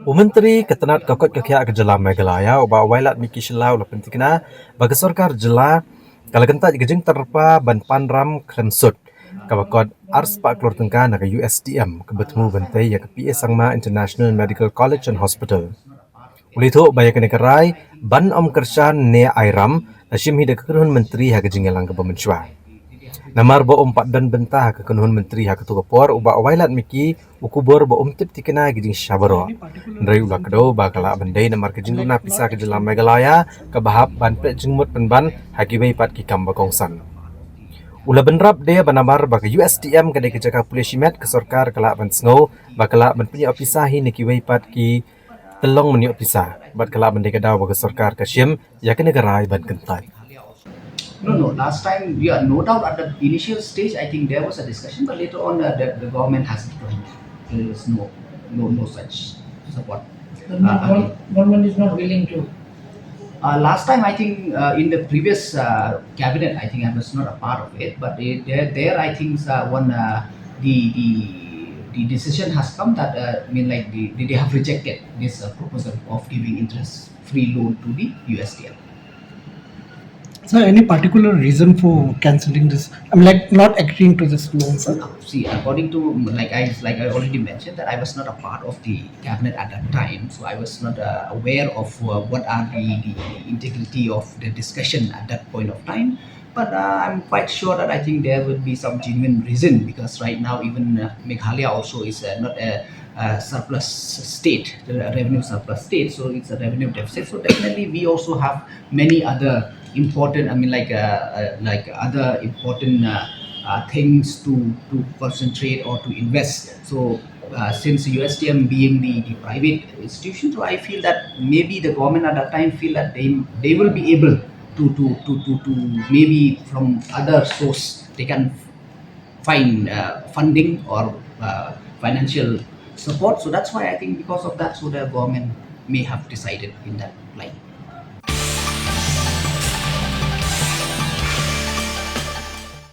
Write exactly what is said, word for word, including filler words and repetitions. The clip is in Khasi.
U Myntri ka tnat ka koit ka khiah ka jylla Meghalaya, u Bah Wailadmiki Shylla, u la pynthikna ba ka sorkar jylla ka la kyntait ka jingtyrpa ban pan ram khlem sut kaba kot ar spah klur tyngka na ka U S T M kaba thmu ban tei ïa ka P A Sangma International Medical College and Hospital. U la ïathuh ba ïa kane ka rai ban ym kyrshan ne ai ram la shim hi da ka kynhun myntri ha ka jingïalang kaba mynshuwa. Namar ba um pat don bynta ha ka kynhun myntri ha kato ka por, u Bah Wailadmiki u kubur ba um tip thikna ïa ki jingshisha baroh. Hynrei u la kdew ba ka lah ban dei namar ka jingduna pisa ka jylla Meghalaya kaba hap ban peit jingmut pynban ha kiwei pat ki kam ba kongsan. U la bynrap de ba namar ba ka U S T M ka dei ka jaka pule shimet, ka sorkar ka lah ban sngew ba ka lah ban pynïoh pisa hi na kiwei pat ki tyllong ban ïoh pisa, bad ka lah ban dei ka daw ba ka sorkar ka shim ïa kane ka rai ban kyntait. No, no. Last time, yeah, no doubt at the initial stage, I think there was a discussion, but later on, uh, the, the government has declined. There is no, no, no such support. The uh, government is not willing to. Uh, last time, I think uh, in the previous uh, cabinet, I think I was not a part of it, but it, there, there, I think uh, one uh, the the the decision has come that uh, I mean, like the, they have rejected this uh, proposal of giving interest-free loan to the U S T M. So any particular reason for cancelling this? I'm like not agreeing to this loan, sir. See, according to like I like I already mentioned that I was not a part of the cabinet at that time, so I was not uh, aware of uh, what are the, the integrity of the discussion at that point of time. But uh, I'm quite sure that I think there would be some genuine reason because right now even uh, Meghalaya also is uh, not a, a surplus state, a revenue surplus state, so it's a revenue deficit. So definitely we also have many other important, I mean, like uh, uh, like other important uh, uh, things to to concentrate or to invest. So uh, since U S T M being the, the private institution, so I feel that maybe the government at that time feel that they they will be able to to to to, to maybe from other source they can find uh, funding or uh, financial support. So that's why I think because of that, so the government may have decided in that line.